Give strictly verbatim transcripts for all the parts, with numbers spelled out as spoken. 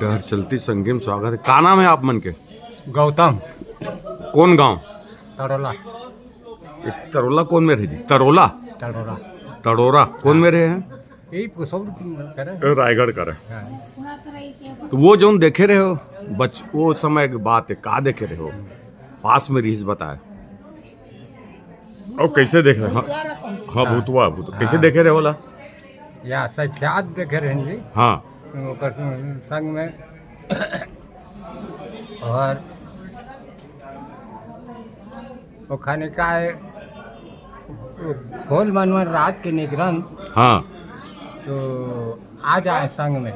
डहर चलती संगी म स्वागत हे। का नाम हे आप मन के? गौतम। कोन गांव? तड़ोला। ए, तड़ोला कोन मेर हे जी? तड़ोला? तड़ोला। तड़ोरा कोन मेर हे? यही पुसौर करे। ए, रायगढ़ करे। हाँ। त वो जौन देखे रहे हो, बच-, वो समय के बात हे, का देखे रहे हो? पास में रहिस बताए। अउ कइसे देखे रहे? हाँ, हाँ, भूतवा, भूत। कइसे हाँ। देखे रहे ओला? या साक्षात देखे रहेन जी। हाँ। ओकर संग में। अउ ओखने का हे, खोल मन में रात के निकरन। हाँ। त आ जाए संग में।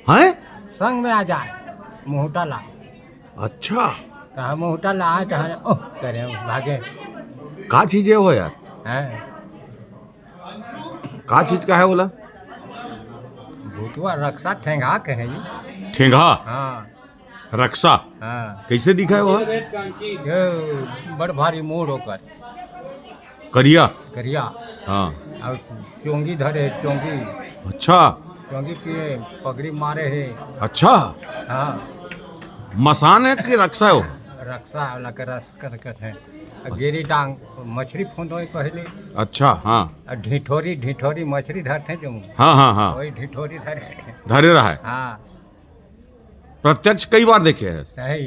हैं? संग में आ जाए, मुहूटा ला। अच्छा। त हम मुहूटा ला आए, त हम, ओह, करे, भागे। का चीज हे वो यार? हैं? का चीज का हे ओला? भूतवा रक्सा ठेंगा कहे जी। ठेंगा? हाँ। रक्सा? हाँ। कइसे दिखय वो? ये बड़ भारी मूड़ ओकर। करिया? करिया। हाँ। अउ चोंगी धरे हे, चोंगी। अच्छा। चोंगी पिए, पगड़ी मारे हे। अच्छा। हाँ। मसान हे कि रक्सा हे वो? रक्सा वाला के रस कर कथे। अउ गेरी डांग, मछरी फोंदो हे पहले। अच्छा, हाँ। अउ ढिठोरी, ढिठोरी मछरी धरथे जो। हाँ, हाँ, हाँ। वही ढिठोरी धरे। धरे रहा हे। हाँ। प्रत्यक्ष कई बार देखे हे। सही।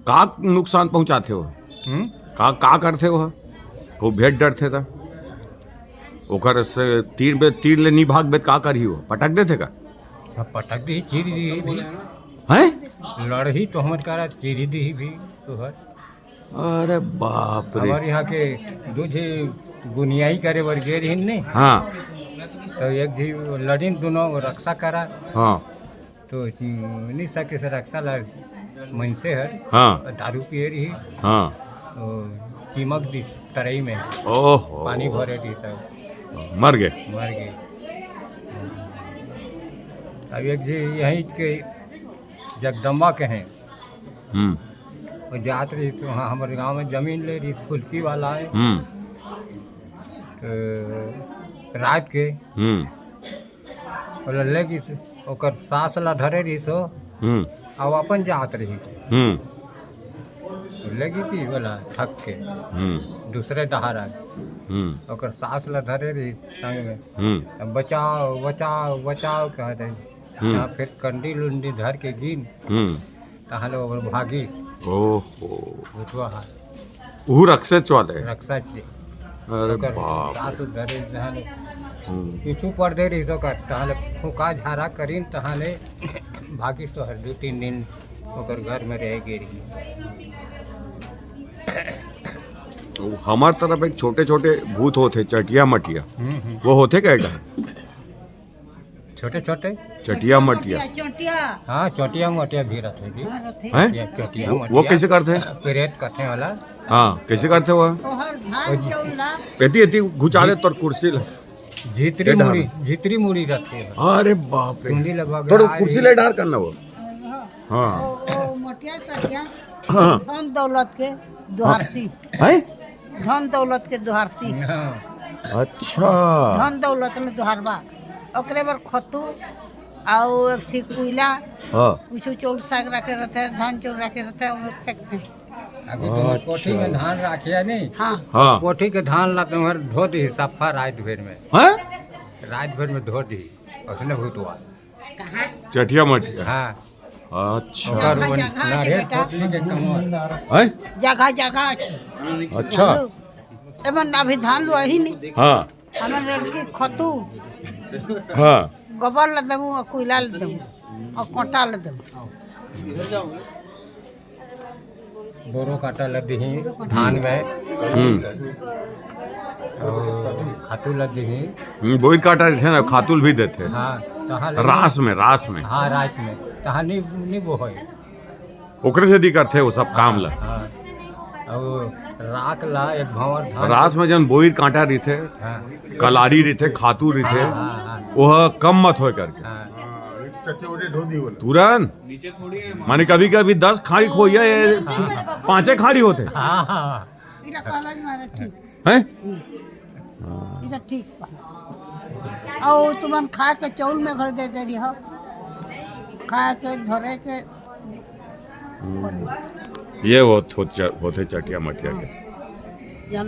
का नुकसान पहुंचाथे वो? हम्म? का, का करथे वो? कोई भेंट डरथे त? ओकर से तीर बे, तीर ले नी भागबे त का करही वो? पटक देथे का? हाँ, पटक दिही, चीर दिही भी। हैं? लड़ही तो हमर करा चीरी दिही भी तोहर। अरे बाप रे। हमर यहाँ के दू झी गुनियाई करे बर गे रहिन नहीं। हाँ। त एक झी लड़िन दुनो रक्सा करा। हाँ। त, हम्म, नी सके से रक्सा ला मनसे हर। हाँ। दारू पिए रही। हाँ। त चिमक दिस तरई में। ओहो। पानी भरे रही सब। मर गे। मर गे। अब एक झी यहीं के जगदम्बा के हे। हम्म। वो जात रही त वहाँ हमर गाँव में जमीन ले रही, फुलकी वाला हे। हम्म। त रात के हम्म। ओला ले गिस, ओकर सास ला धरे रहिस हो, हम्म। अउ अपन जात रहिस। हम्म। ले गिस ओला ठक के, हम्म। दूसरे डहार आ। हम्म। ओकर सास ला धरे रहिस संग में। हम्म। अब बचाओ, बचाओ, बचाओ कहत रहिस। हम्म। यहाँ फिर कंडी लुंडी धर के गिन। हम्म। तहाँ ले ओकर भागिस। ओहो। भूतवा हा। उहू रक्सेच वाले? रक्सा चे। अरे ओकर बाप रे। सास धरे तहाँ ले। हम्म। पीछू पड़ दे रहिस ओकर, तहाँ ले फूंका झारा करिन, तहाँ ले भागिस तो हर दू तीन दिन ओकर घर में रह गे रहिस। तो हमर तरफ एक छोटे-छोटे भूत होथे, चटिया मटिया। हम्म, हम्म। वो होथे का एटा? छोटे-छोटे? चटिया मटिया। चटिया। हाँ, चटिया मटिया भी रथे जी। हाँ, रथे। हैं? चटिया, चटिया वो, वो मटिया। कइसे करथे? प्रेत कथे वाला। हाँ, कइसे करथे वो? ओहर धान वो चाउर ला। एती, एती घुचा दे तोर कुर्सी ला। झितरी ए मुड़ी, डार। झितरी मुड़ी रथे। अरे बाप रे। चुंदी लगवा के तोर डार कुर्सी हे। ले डार करना वो। हाँ। ओ, ओ, मोटिया सटिया, हाँ। धन दौलत के दुहारसी। हैं? धन दौलत के दुहारसी। हाँ। अच्छा। धन दौलत ले दुहारबा। ओकरे बर खतू, अउ एक ठी कुइला, हाँ। कुछु चौल साग रखे रथे, धान चाउर रखे रथे, वो फेंकथे। अभी तुम्हार कोठी में अच्छा। धान राखे हे नहीं? हाँ। हाँ। कोठी के धान ला तुम्हार धो दी सफा रात भर में। हैं? रात भर में धो दी, उसने भूतवा। चटिया मटिया। हाँ। अच्छा। ओकर जगह, वो जगह हे नारियल बेटा। खोटली के कमर। हैं? जगह, जगह हे। अच्छा। एमन अभी धान लुआही नहीं। हाँ। हमन लड़की खतू। हाँ। गोबर ल देबू अउ कुइला ल देबू अउ कोटा ल देबू। बोरो काटा ल दिही धान में। हम्म। अउ खातू ल दिही। हम्म, बोइर काटा देथे ना, खातू ल भी देथे। हाँ, तहाँ ले रास में, रास में। हाँ, रात में। तहाँ नी, नी बोहय। ओकरे सेती करथे वो सब काम ल। हाँ। अउ राख ला एक भांवर धान रास में जन बोइर काटा रहिथे, हाँ। कलारी रहिथे, खातू रहिथे, हाँ, हाँ, हाँ। ओह कम मत होय करके। हाँ। तुरंत, माने कभी-कभी दस खाड़ी खोइया, ये हाँ। पाँचे खाड़ी होथे। हाँ, हाँ, हाँ। हैं? इधर ठीक बा। अउ तुमन खा के चौल में घर दे दे रही हो। खाए के, धरे के। ये होत होत च- होथे चटिया मटिया के।